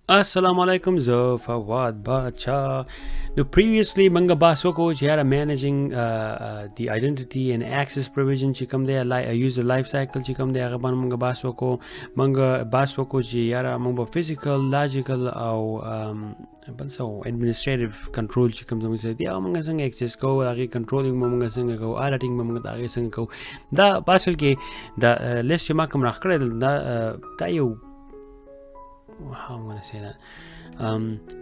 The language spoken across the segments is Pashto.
السلام علیکم، زه فواد باچا. نو previously منګه بحث وکړو چې یاره managing the identity and access provision چې کوم دی، user life cycle چې کوم دی، هغه باندې منګه بحث وکړو. منګه بحث وکړو چې یاره موږ به physical، logical او بل څه administrative control چې کوم زموږ سره دی او موږ څنګه access کوو، هغې controlling به موږ څنګه کوو، auditing به موږ د هغې څنګه کوو. دا په اصل کې دا list چې ما کوم راخکړی دا یو، how I'm gonna say that،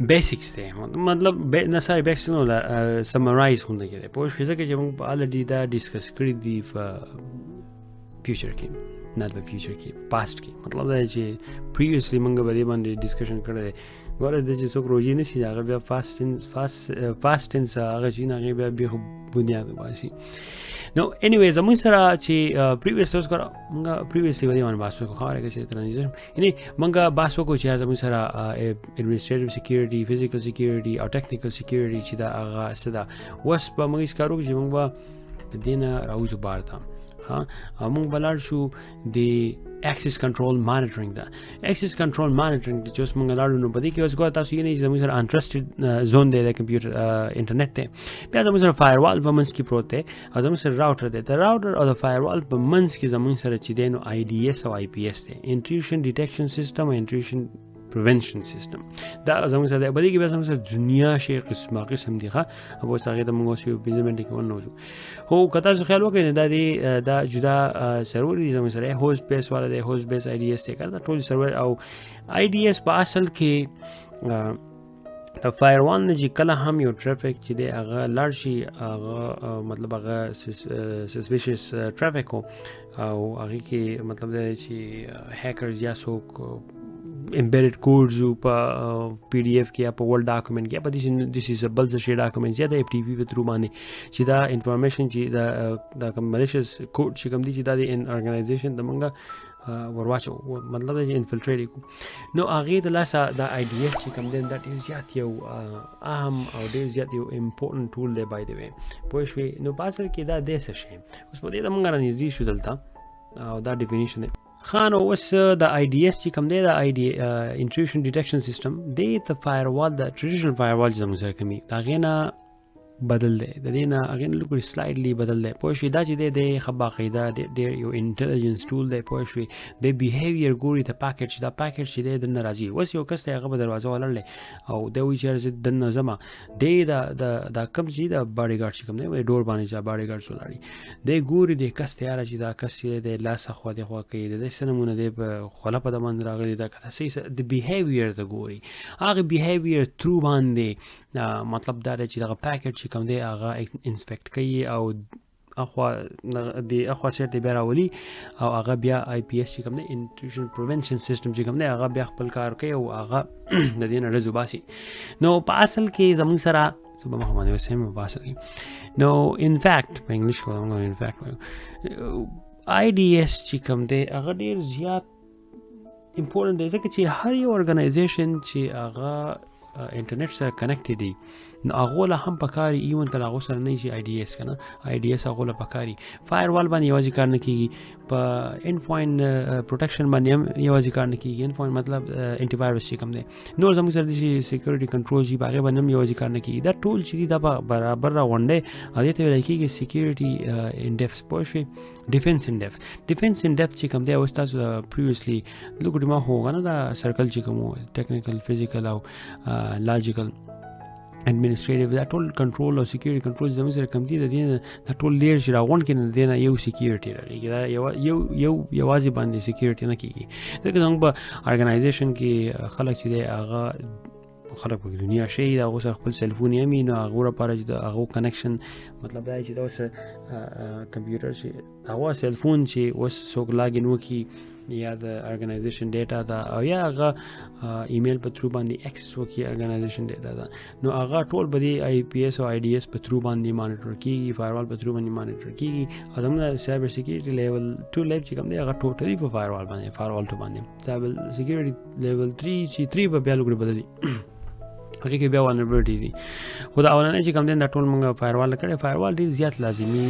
basics دی، مطلب نه، sorry، basics نه، دا summarize غونډه کې دی، پوه شوې؟ ځکه چې موږ په already دا discuss کړی دی په future کې، نه په future کې، past کې، مطلب دا چې previously موږ به دې باندې discussion کړی دی. ګوره، د چې څوک روژې نشي، هغه بیا fast tense هغه چې نه، هغه بیا بیا بنیاد وباسي. نو anyway، زموږ سره چې previous اوس کړه، موږ previously باندې بحث وکړو، خبره کې چې transition، یعنی موږ بحث وکړو چې زموږ سره administrative security، physical security او technical security چې دا هغه څه ده. اوس به موږ کار وکړو چې موږ به د دې نه راوځو بار ته، ها، او موږ به لاړ شو د access control monitoring ده. Access control monitoring چې اوس موږ لاړو، نو په دې کې اوس ګوره تاسو یې نه، زموږ سره untrusted zone دی، د کمپیوټر انټرنیټ دی، بیا زموږ سره firewall په منځ کې پروت دی او زموږ سره راوټر دی. د راوټر او د firewall په منځ کې زموږ سره چې دی نو IDS او IPS دی، intrusion detection system او intrusion prevention system، دا زموږ سره دی. په دې کې بیا زموږ سره دنیا شی قسمه قسم دي. ښه، او اوس هغې ته موږ اوس یو 5 منټه کې ونه وځو، خو که تاسو خیال وکړئ، دا دی، دا جدا سرور دي زموږ سره، host base والا دی، host base IDS دی که، دا ټول سرور. او IDS په اصل کې د firewall نه چې کله هم یو traffic چې دی هغه لاړ شي، هغه مطلب هغه suspicious traffic او هغې کې مطلب دی چې hackers یا څوک embedded codes په PDF کې یا په Word document کې یا په داسې بل څه شی documents یا د FTP په through باندې چې دا information چې دا کوم malicious code چې کوم دي چې دا د organization د مونږه ورواچو، مطلب دا چې infiltrate کو، نو هغې د لاسه دا IDS چې کوم دی، دا ډېر زیات یو اهم او ډېر زیات یو important tool دی، by the way، پوه شوې؟ نو په اصل کې دا دی څه شی؟ اوس په دې ته مونږ رانږدې شو دلته او دا definition دی. ښه، نو اوس د IDS چې کوم دی، د ID intrusion detection system دی، د firewall، د traditional firewall چې زموږ سره کومي، د هغې نه بدل دی، د دې نه هغې نه لږ slightly بدل دی، پوه شوې؟ دا چې دی، دی ښه باقاعده ډېر یو intelligence tool دی، پوه شوې؟ د behavior ګوري ته packet چې دا packet چې دی دننه راځي. اوس یو کس دی، هغه په دروازه ولاړ دی او دی وایي چې زه دننه ځم. دی دا کوم چې دا body guard چې کوم دی، door باندې چې body guard ولاړ دی، ګوري دی کس ته، یاره چې دا کس چې دی لاس اخوا دی خوا کوي، د دې څه نمونه دی په خوله په د باندې راغلی، دا کته صحیح د behavior ته ګوري. هغه behavior through باندې مطلب دا دی چې دغه packet چې کوم دی هغه inspect کوي او اخوا د اخوا سیټ دی بیا راولي او هغه بیا IPS چې کوم دی، intrusion prevention system چې کوم دی، هغه بیا خپل کار کوي او هغه د دې نه رز وباسي. نو په اصل کې زموږ سره څه به مخ باندې وسیم، په اصل کې نو in fact، په انګلیش کې موږ in fact وایو، IDS چې کوم دی هغه ډیر زیات important دی، ځکه چې هر یو organization چې هغه انټرنیټ سره connected دي، نو هغه له هم پکاري، even کله هغه سره نه شي IDS کنه، IDS هغه له پکاري. firewall باندې یوازې کار نه کیږي، په endpoint protection باندې هم یوازې کار نه کیږي. endpoint مطلب anti virus چې کوم دی، نور زموږ سره د security control چې هغه باندې هم یوازې کار نه کیږي. دا ټول چې دي دا برابر راغونډي او دې ته ویل کیږي security in depth، پوه شوې؟ Defense in depth. Defense in depth چې کوم دی، اوس تاسو previously لږ ما هو کنه، دا circle چې کوم technical، physical او logical، administrative، دا ټول کنټرول او security control زموږ سره کم دي، د دې دا ټول layer چې راغونډ کړي، د دې نه یو security راغی. دا یو یو یو یوازې باندې security نه کیږي، ځکه زموږ په organization کې خلک چې دی هغه خلک په دنیا شي، دا هغه سره خپل cell phone یې نو هغه لپاره چې د هغه connection، مطلب دا چې دا اوس کمپیوټر چې هغه cell phone چې اوس څوک login وکړي یا د organization data ده او یا هغه ایمیل په through باندې access وکړي organization data ده، نو هغه ټول به د IPS او IDS په through باندې مانیټر کیږي، firewall په through باندې مانیټر کیږي. او زموږ cyber security level 2 lab چې کوم دی، هغه totally په firewall باندې، firewall 2 باندې. Cyber security level 3 چې 3 په بیا لګړي بدلي، هغه کې بیا vulnerabilities دي، خو دا اولنې چې کوم دی دا ټول موږ firewall کړي. Firewall ډیر زیات لازمي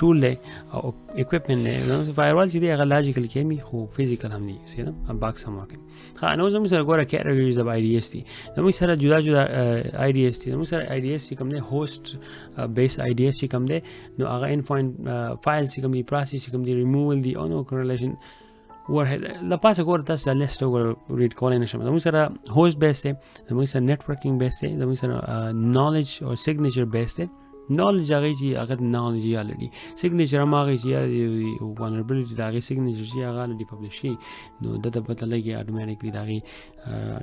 ټول دی او اکوپمنټ دی. زموږ فایروال چې دی هغه لاجیکل کمی، خو فزیکل هم دی، صحیح ده، باکس هم ورکوي. ښه، نو زموږ سره ګوره کیټګوریز اف آی ډي اس دي. زموږ سره جدا جدا آی ډي اس دي. زموږ سره آی ډي اس چې کوم دی، هوست بیس آی ډي اس چې کوم دی، نو هغه ان پوینټ فایل چې کوم دی، پروسس چې کوم دی، ریموول دی او نو کوریلیشن ورهډ له پاسه. ګوره تاسو دا لیست وګوره، ریډ کولی نه شم. زموږ سره هوست بیس دی، زموږ سره نتورکینګ بیس دی، زموږ سره نالج او سیګنیچر بیس دی. نالج هغه چې هغه نالج یې الریډي، سیګنیچر هم هغه چې ولنربیلیټي د هغې سیګنیچر چې هغه الریډي پبلش شي، نو ده ته پته لګي اټومیټیکلی. د هغې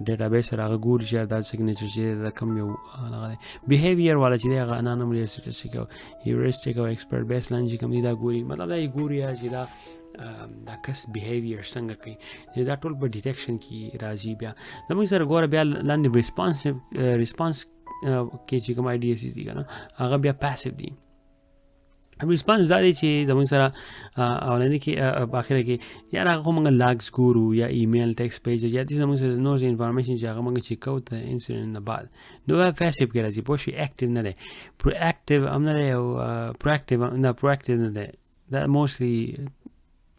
ډیټابیس سره هغه ګوري چې دا سیګنیچر چې دا کوم یو هغه دی. بیهیویر والا چې دی هغه انانوملی، سټیسټیک او هیورسټیک او ایکسپرټ بیس لاین چې کوم دی دا ګوري. مطلب دا یې ګوري چې دا کس بیهیویر څنګه کوي. دا ټول په ډیټیکشن کې راځي. بیا زموږ سره ګوره بیا لاندې ریسپانس کې چې کوم آی ډي اس دي کنه، هغه بیا پاسیو دي. ریسپانس دا دی چې زموږ سره اولنې کې، په اخره کې یا هغه خو موږ لاګز ګورو یا ایمیل، ټیکسټ پیج یا دې زموږ سره نور انفارمیشن چې هغه موږ چیک کوو د انسیډنټ نه بعد، نو بیا پاسیو کې راځي، پوه شوې؟ اکټیو نه دی، پرو اکټیو هم نه دی او پرو اکټیو نه، پرو اکټیو نه دی، دا موستلی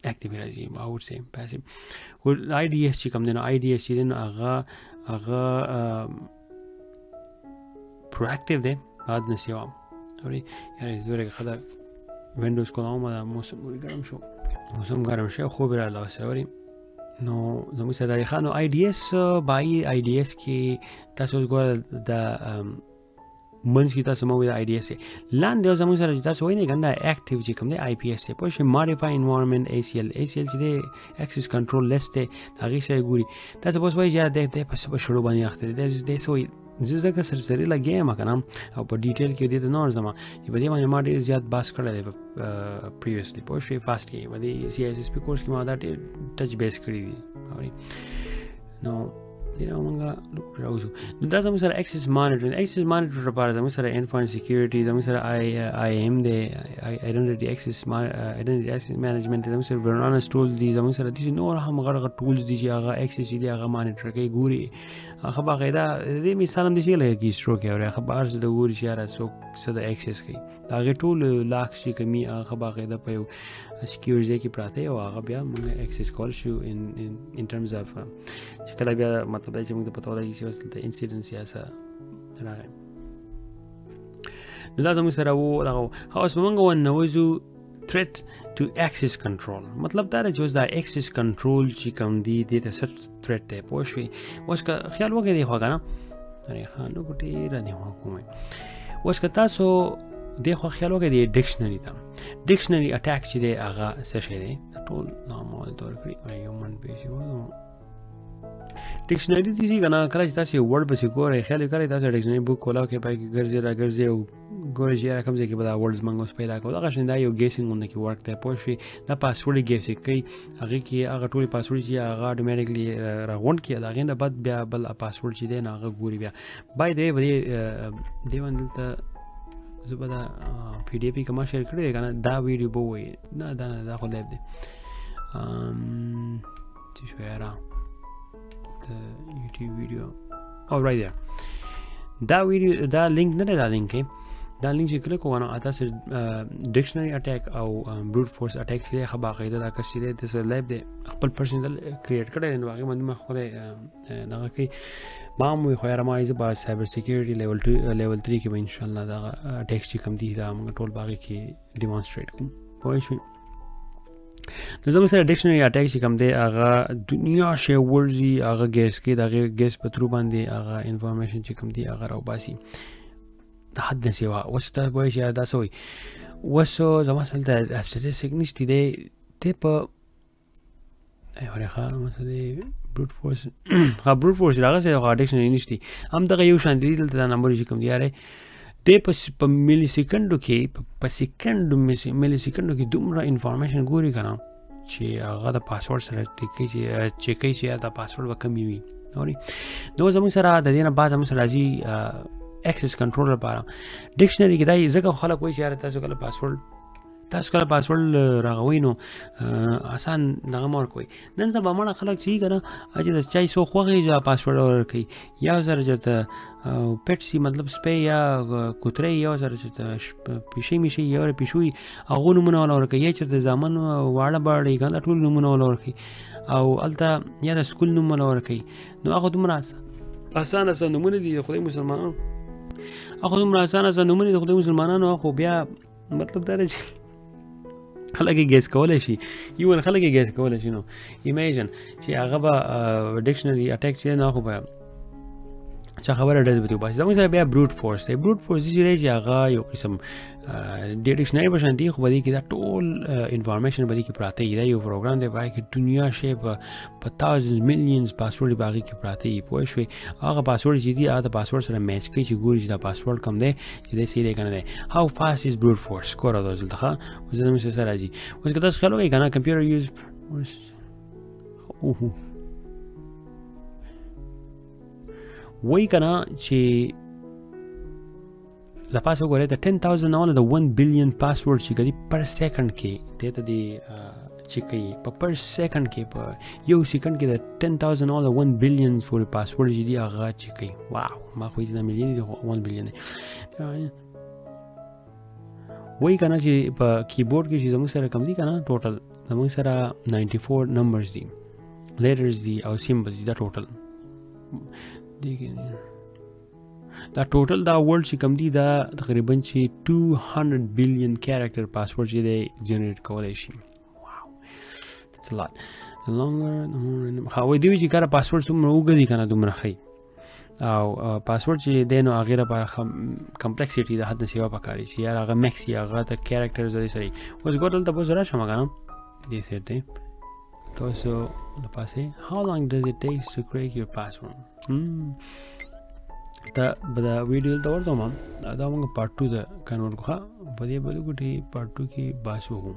اکټیو راځي، I would say passive. خو آی ډي اس چې کوم دی، نو آی ډي اس چې دی نو هغه پروactive دی بعد نه سیوا. اوري یاره زه خدا وینډوز کوم، دا موسم ګرم شو، موسم ګرم شو، خوب را لاس. اوري، نو زموږ سره د خانو آی ډي اس بای آی ډي اس کې تاسو اوس ګوره د منځ کې تاسو مو د آی ډي اس لاندې او زموږ سره چې تاسو وینئ کنه اکټیو چې کوم دی آی پی اس پوه شئ، ماډیفای انوایرنمنت ای سی ال، ای سی ال چې دی اکسس کنټرول لیست دی، هغې سره ګوري. تاسو اوس وایئ چې دی په څه په شړو باندې اخته دی، دی څه وایي؟ زه ځکه سرسري لګیا یم که نه او په ډیټیل کې دې ته نه ورځم چې په دې باندې ما ډېر زیات بحث کړی دی پریویسلی، پوه شوې؟ فاسټ کې په دې سی ایس ایس پي کورس کې ما دا ډېر ټچ بیس کړی دي. اوري، نو دې نه موږ راوځو. نو دا زموږ سره اکسس مانیټر، اکسس مانیټر لپاره زموږ سره ان پوینټ سکیورټي، زموږ سره آی ایم دی، آیډنټیټي اکسس مینجمنټ دی، زموږ سره ورانس ټول دي، زموږ سره داسې نور هم غټ غټ ټولز دي چې هغه اکسس چې دی هغه مانیټر کوي، ګوري هغه باقاعده. دې مثال هم داسې لګي کې سټروک یې اوري، هغه به هر څه د ګوري چې یاره څوک څه د اکسس کوي، د هغې ټول لاکس چې کوي هغه باقاعده په یو سکیور ځای کې پراته او هغه بیا موږ اکسس کول شو ان ټرمز اف چې کله بیا مطلب دا چې موږ ته پته ولګي چې اوس دلته انسیډنټ یا څه راغی. نو دا زموږ سره وو دغه. اوس به موږ وننوځو threat to access control. مطلب دا دی چې اوس دا access control چې کوم دی دې ته څه threat دی، پوه شوې؟ اوس که خیال وکړئ دې خوا که نه، ارې ښه نو ډېره دې خوا کوم. اوس که تاسو دې خوا خیال وکړئ دې ډکشنري ته، ډکشنري اټاک چې دی هغه څه شی دی، دا ټول نامه دلته ورکړي. ارې یو منټ پیسې وو ډکشنري دي چې که نه، کله چې تاسو یو ورډ پسې ګورئ، خیال یې کړئ تاسو ډکشنري بوک کولاو کې پای کې ګرځي را ګرځي او ګورئ چې یاره کوم ځای کې به دا ورډز موږ اوس پیدا کړو. دغه شان دا یو ګیسینګ غوندې کې ورک دی، پوه شوې؟ دا پاسورډ ګیس کوي، هغې کې هغه ټولې پاسورډ چې هغه اټومیټیکلی راغونډ کړي، د هغې نه بعد بیا بل پاسورډ چې دی نو هغه ګوري. بیا بای دی په دې باندې دلته زه به دا پی ډي اف یې که ما شیر کړی دی که نه، دا ویډیو به ووایي نه، دا نه، دا خو لیب دی. څه شو یاره د یوټیوب ویډیو، او رایټ there دا ویډیو، دا لینک نه دی، دا لینک کې دا لینک چې کلیک وکړو نو تاسو ډکشنري اټیک او بروټ فورس اټیک چې ښه باقاعده دا کس چې دی د څه لیب دی خپل پرسنل کریټ کړی دی، نو هغې باندې ما خپله دغه کوي. ما هم وایي خو یاره ما زه به سایبر سکیورټي لیول 2 لیول 3 کې به انشاءالله دغه اټیک چې کوم دي دا موږ ټول په هغې کې ډیمانسټریټ کوم، پوه شوې؟ نو زموږ سره ډکشنري اټیک چې کوم دی هغه دنیا شی ورځي، هغه ګیس کوي، د هغې ګیس په ترو باندې هغه انفارمیشن چې کوم دی هغه راوباسي د حد نه سیوا. اوس تاسو پوه شئ دا څه وایي. اوس زما سره دلته سټیټسټیک نشته دی، دی په ورې ښه مثلا دی بروټ فورس، ښه بروټ فورس راغلی خو ډکشنري نشته، هم دغه یو شان دی. دلته دا نمبر چې کوم دی یاره دی په ملي سیکنډو کې، په سیکنډو ملي سیکنډو کې دومره انفارمیشن ګوري که نه چې هغه د پاسورډ سره ټیک کوي چې چک کوي چې دا پاسورډ به کمی وي. اوري، نو زموږ سره د دې نه بعد زموږ سره راځي اکسس کنټرول لپاره ډکشنري کې. دا ځکه خلک وایي چې یاره تاسو کله پاسورډ تاسو کله پاسورډ راغوي نو اسان دغه مور کوي. نن سبا مړه خلک چې کنه چې د چای سو خوغي یا پاسورډ ورکوي، یا سره چې ته پټ سی، مطلب سپی یا کوترې، یا سره چې ته پیشې میشي یا پیشوي، هغه نمونه ولا ورکوي، یا چې ځامن واړه باړې کنه ټول نمونه ولا ورکوي، او الته یا د سکول نوم ولا ورکوي. نو هغه دومره اسان اسان نمونه دي خدای مسلمانانو، هغه دومره اسان اسان نمونه دي خدای مسلمانانو. خو بیا مطلب دا دی چې خلک یې ګیس کولی شي، ایون خلک یې ګیس کولی شي. نو امیجن چې هغه به ډکشنري اټیک چې نه، خو به چا خبره ډز به دې وباسي. زموږ سره بیا بروټ فورس دی. بروټ فورس چې دی چې هغه یو قسم د ډکشنري په شان دی، خو په دې کې دا ټول انفارمیشن په دې کې پراته دي. دا یو پروګرام دی، په هغې کې دنیا شی په thousands millions پاسورډ په هغې کې پراته دي، پوه شوې؟ هغه پاسورډ چې دی هغه د پاسورډ سره میچ کوي چې ګوري چې دا پاسورډ کوم دی چې دی صحیح دی که نه دی. How fast is brute force؟ ګوره دا دلته ښه اوس زموږ سره راځي. اوس که تاسو خیال وکړئ که نه کمپیوټر یوز اوه وایي که نه چې له پاسه وګورئ د 10,000 نه د 1 بلین پاسورډ چې کوي پر سیکنډ کې دې ته دی چې کوي په پر سیکنډ کې، په یو سیکنډ کې د 10,000 نه د 1 بلین پورې پاسورډ چې دی هغه چې کوي. واو، ما خو یې دا میلیون دی، خو 1 بلین دی. وایي که نه چې په کیبورډ کې چې زموږ سره کم دي که نه، ټوټل زموږ سره 94 نمبرز دي، لیټرز دي او سیمبلز دي. دا ټوټل دی، دا ټوټل دا ورډ چې کوم دی دا تقریبا چې 200 بلین کریکټر پاسورډ چې دی جنریټ کولی شي. واو، that's a lot. The longer the more random. ښه، وایي دوی چې کله پاسورډ څومره اوږد دي که نه دومره ښه او پاسورډ چې دی نو هغې لپاره ښه کمپلیکسیټي د حد نه سیوا پکار چې یار هغه میکس یې هغه د کریکټرز دې سره. اوس ګور دلته به زه راشم که نه دې سیټ دی تاسو له پاسې. How long does it take to crack your password؟ ته به دا ویډیو دلته ورته ما دا موږ پارټ 2 ته کنورټ کړو. ښه، په دې بل ګوټي پارټ 2 کې بحث وکړو.